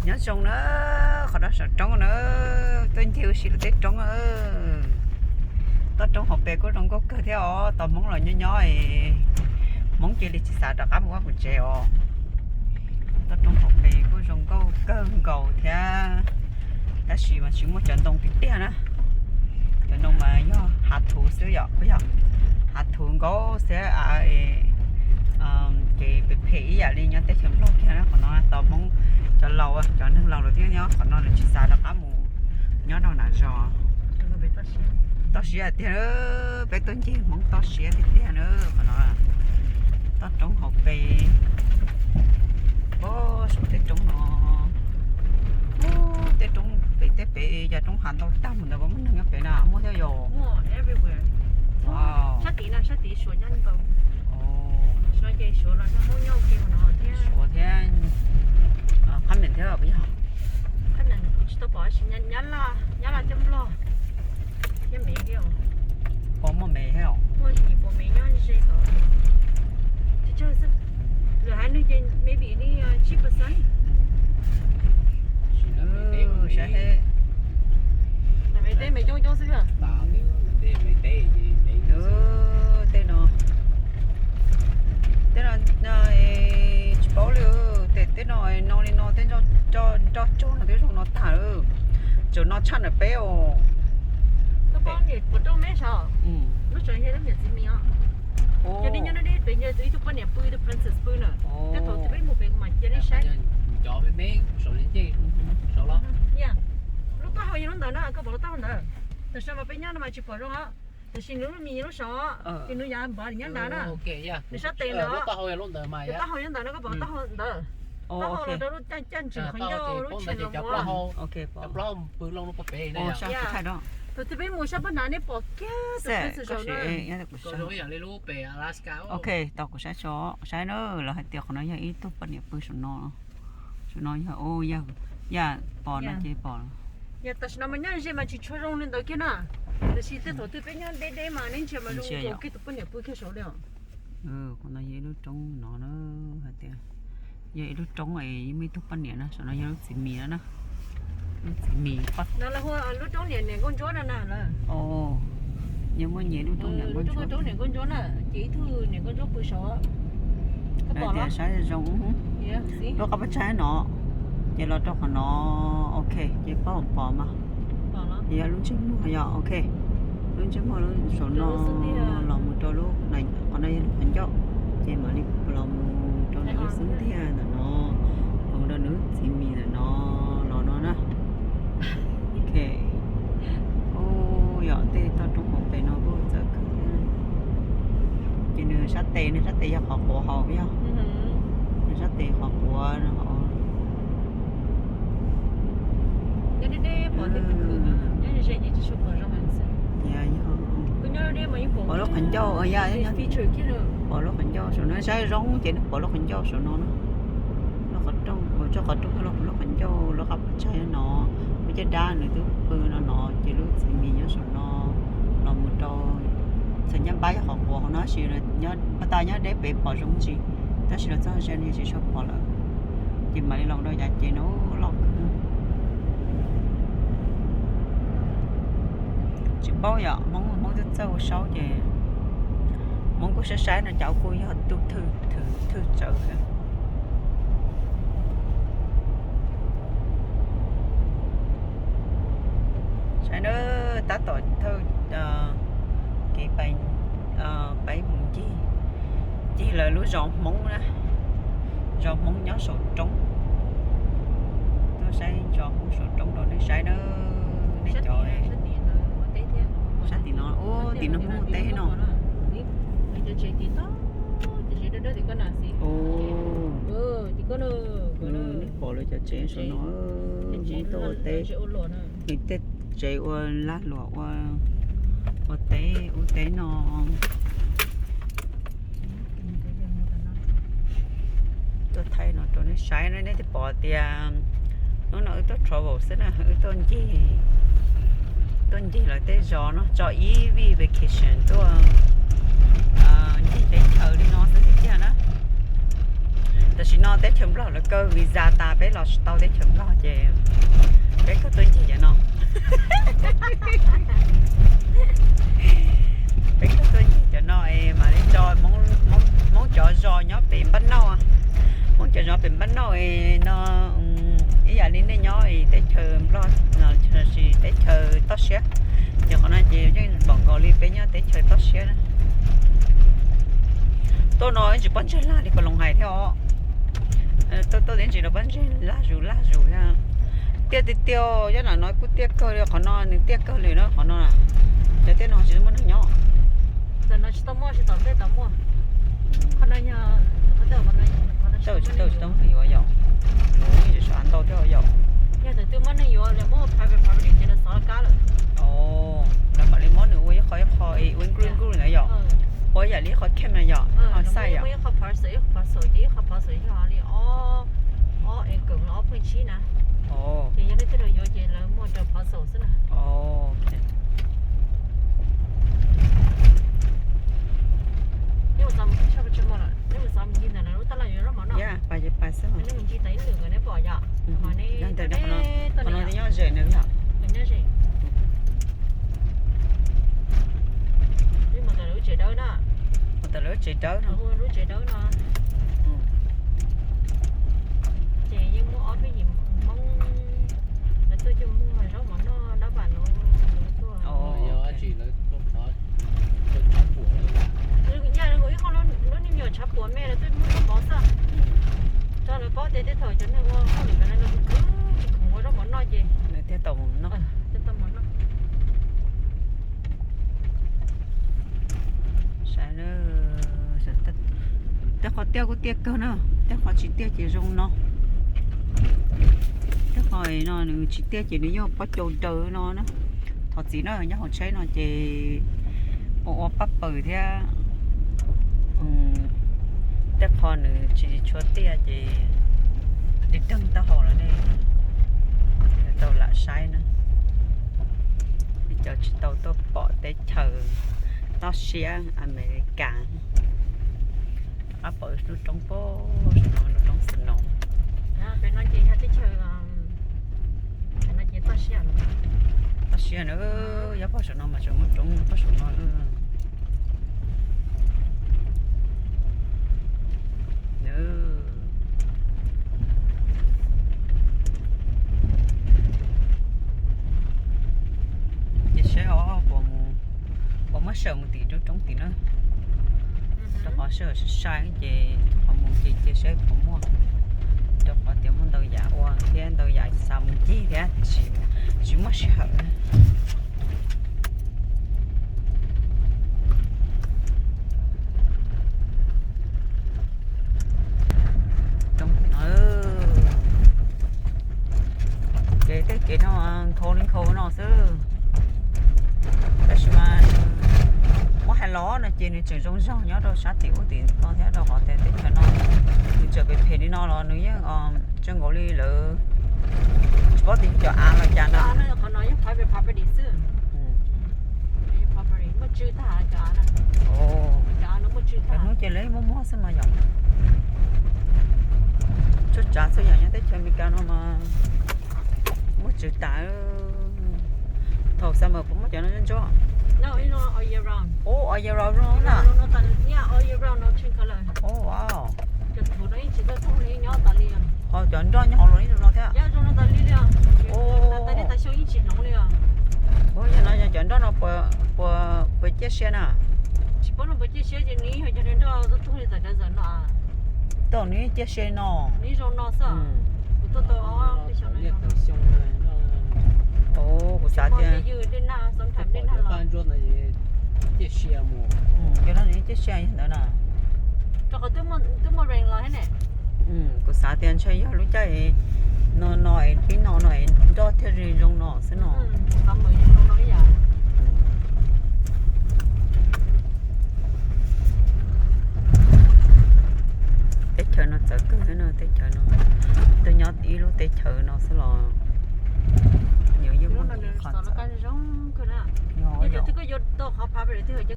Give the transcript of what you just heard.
Nyob zoo na, qhov no saum roob na, tuaj ncig ua si rau tej roob na. Toj roob hauv pes kuj zoo nkauj kawg thiab os, tos Hmoob los nyob nyob, Hmoob cia li tsis xav rov qab mus vaj mus tsev os. Toj roob hauv pes kuj zoo nkauj kawg nkaus thiab, tab sis mas tsis muaj cov ntoo tiag tiag na. Cov ntoo mas yog hav thuv xwb yom, yog hav thuv nkaus xwb, ces phem phem ib yam li nyob teb chaws Nplog kiag na. Qhov no tos Hmoob cov laus, cov neeg laus lawm thiab nyob qhov no lawv tsis xav rov qab mus nyob rau nram zos. Toj siab tiag, peb tuaj ncig Hmoob toj siab tiag tiag na qhov no. Toj roob hauv pes, saum tej roob no, tej roob pem tej pem yog roob hav ntau tag mus ntawd, muaj neeg nyob pem na, muaj thiab yom? Sab tid, sab tid Suav nyob ntau. Suav thiab, qhab meem thiab puas yog? Qhab meem kuv tsis tau pom, tab sis Nyab Laj, Nyab Laj thiab Nplog thiab Mev thiab. Puas muaj Mev thiab? Muaj, puas Mev nyob ze tod. Lwm haiv neeg ces maybe li tsib percent. Saib, Mev teb Mev coob coob xwb. Tej no, tej no tsis paub li, tej no no li no tej nroj tsaug no twb zoo no tag lawm. Tseem no tshaj ntawm peb os. Koj paub niam puas rau me sav? Lub tsev yog lub niam txiv mis os. Ces nej nyob deb deb pem, nyob tus ib tug poj niam pw, tus princess pw na. Tej thaum twg peb mus pem kuv mam cia nej saib. Lub taub hau yog lub ntawd na, koj pom lub taub hau ntawd. Tam sim no mas peb nyob no mas tsis pom zoo os. Tam sim nws lub mis lub sav, ces nws yav npav nyob nrad na. Nws sab tes ntawd, lub taub hau nyob ntawd na, koj pom taub hau ntawd. Taub hau los rau lub caj ntsis qhov ncauj lub tshis los mus. Thaum twg peb mus sab pab nav nej pom kiag tus peb txwm zaum na. Ok, tau kuv saib tso, saib na, lawv hais tias qhov no yog ib tug poj niam pw saum no. Saum no yog, yog pom no ces pom. Yog tam sim no mas nyob ze mas tsis tshua zoo li ntawd kiag na. Tab sis tej thaum twg peb nyob deb deb mas neb ntsia mas zoo zoo kiag tus poj niam pw kiag saud li os. Qhov no yog ib lub roob no na, hais tias yog ib lub roob es muaj ib tug poj niam na, saum no yog lub txiv mis no na. Lub txiv mis no lawv hu lub roob niam, niam nkauj ntsuab no na lawm. Yog muaj nyias lub roob niam nkauj ntsuab. Roob niam nkauj ntsuab na, ces ib tug niam nkauj ntsuab pw saud. Koj pom los? Saib zoo, lub qab pas tsaib no, ces los rau qhov no, ok, ces pom pom mas. Yog lub ntsej muag yog, ok. Lub ntsej muag lub saum no los mus rau lub, qhov no yog lub qhov ncauj, ces mam li los mus rau nws lub xub ntiag ntawm no, los mus rau nws lub txiv mis ntawm no, los no na. Ok. Ub, yog tej toj roob hauv pes no kuj txawv kawg thiab. Ces nws sab tes, nws sab tes yog qhov quav hauv yog. Nws sab tes qhov quav no hauv. Yog, yog. Pom lub qhov ncauj, yog, pom lub qhov ncauj saum no, saib zoo ces nws pom lub qhov ncauj saum no na. Lub qhov rooj, tso qhov rooj los lub qhov ncauj, lub qab pas tsaib no, lub caj dab nws twb pw no no, ces lub txiv mis nyob saum no, los mus rau, txawm nyob npab yog qhov quav hauv no, tab sis nyob, pas tas nyob deb pem pom zoo ntsis, tab sis los txog ze no tsis tshua pom lawm. Ces mam li los rau yav ces no loj kawg. Tsis paub yom, Hmoob, Hmoob twb txawj ua saub ces Hmoob kuj saib saib no cas kuj yog tus thwj, thwj, thwj tsawv thiab. Saib na, tab tom thawj kev pais mus ncig, ncig lawv lub zos Hmoob na, zos Hmoob nyob saum roob. Tuaj saib zos Hmoob saum roob rau nej saib na, nej cov. Sab tim no, ub, tim no Hmoob teb no. Ub, nej pom lawv cov tsev saum no, Hmoob tuaj ua teb. Nws tej tsev ua lag luam ua, ua teb ua teb no. Tuaj thaij no rau nej saib, nej twb pom tias hnub no wb tuaj travel xwb na, wb tuaj ncig, tuaj ncig lawv tej zos no tso ib vij vacation tuaj ncig teb chaws li no xwb tiag tiag na. Tam sim no teb chaws Nplog lawv kaw visa tas peb los tsis tau teb chaws Nplog ces peb kuj tuaj ncig cov no. Peb kuj tuaj ncig cov no es mam li tso Hmoob cov zos nyob pem Npab Nauj, Hmoob cov zos pem Npab Nauj no ib yam li nej nyob teb chaws Nplog, teb chaws toj siab. Ces qhov no ces yeej npaum nkaus li peb nyob teb chaws toj siab na. Tuaj no ib tsis pob ntseg laj li koj loos hais thiab os. Tuaj tuaj tib ntsis no pob ntseg laj zus laj zus thiab. Tiaj tiag tiag, nyob nram no kuj tiaj kawg li, qhov no nws tiaj kawg li na, qhov no. Cov tiaj no tsis muaj neeg nyob. Tsis tau muaj, tsis tau muaj. Tsis tau muaj neeg yuav yom. Ntau thiab yom. Yog thaum twg muaj neeg yuav lawv muab private property ces lawv xov lawv kab lawm. Lawv mam li muab nws ua ib qho ib qho ua green green na yom. Ua yam li ib qho camp na yom, ho xaj yom. Ib qho parcel, ib qho parcel ces ib qho parcel yog li ob, ob acre los ob point tsib na. Ces yog leej twg yuav ces lawv muag rau parcel xwb na. Neb mus txog mus ncig ntawm lawv lub tab laj yuav zaub mov noj. Neb mus ncig tau ib lwm nkawd neb pom yom. Mas neb, qhov no nyob ze nws yom. Nyob ze. Mus tawm lawv lub tsev dawb na. Mus tawm lawv lub tsev dawb no. Lub tsev dawb no. Ces yeej muaj ob peb yim Hmoob lawv tuaj coj muag zaub mov noj dab vam no. Nyaj ib qho lub me nyuam tshav puam me lawv tuaj muag zaub mov xwb. Tso lawv paub tias tej thaum cov neeg ua hauj lwm lawv tsis khoom ua zaub mov noj ces lawv thiaj tau mus noj. Tej qhov tiaj kuj tiaj kawg na, tej qhov tsis tiaj ces zoo no. Tej qhov no nws tsis tiaj ces nws yog pob cau daws no na. Thov txim na, nyob hauv tsheb no ces ua ua pab pawg thiab. Tej qho nws tsis tshua tiaj ces deeg deeg taub hau los nej tau lam saib na. Cov tsis tau tuaj pom teb chaws toj siab Amelikas. Rov qab pom lub roob pem saum no, lub roob snow. Toj siab na, yog pem saum no mas tseem muaj roob pem saum no. Ces saib os, puas muab sawm mus tim rau roob tim na. Rau qhov sij hawm sai sai ces qhov mus ces cia saib puas muaj. Rau qhov tias muaj ntau yam ua thiab ntau yam xav mus ncig thiab tsis muaj sij hawm. Ces tej kev no nkhaus li nkhaus no xwb. Tab sis mas muab hais los no ces nws tseem zoo zog nyob rau sab tim ub tim no thiab, rau qhov tias teb chaws no nws tseem phem phem li no los nws yeej zoo nkaus li lawv tsis paub tias yog cov av los cas na. Cov hnub ces lawv muaj muag xwb mas yom. Txhua tsav txhua yam nyob teb chaws Amelikas no mas muaj tswv tas. Thaum summer puas muaj cov no ntsuab? Ub, all year round na. Ub, wow. Ho cov nroj nyob hauv los ib zoo no thiab. Ub, yog no yog cov nroj no puas, puas ciaj sia na? Tsis paub nws puas ciaj sia ces nws yog cov nroj tub tug li tam cov zam no. Tau nws ciaj sia no. Kuv xav tias, cov no nws ciaj sia ntawd na. Kuv xav tias ntshe yog lub caij no no es pib no no es nroj thiaj li zoo no xwb no. Teb chaws no txawv kawg no, teb chaws no, twb nyob ib lub teb chaws no xwb los nws yeej muaj ntau qhov txawv.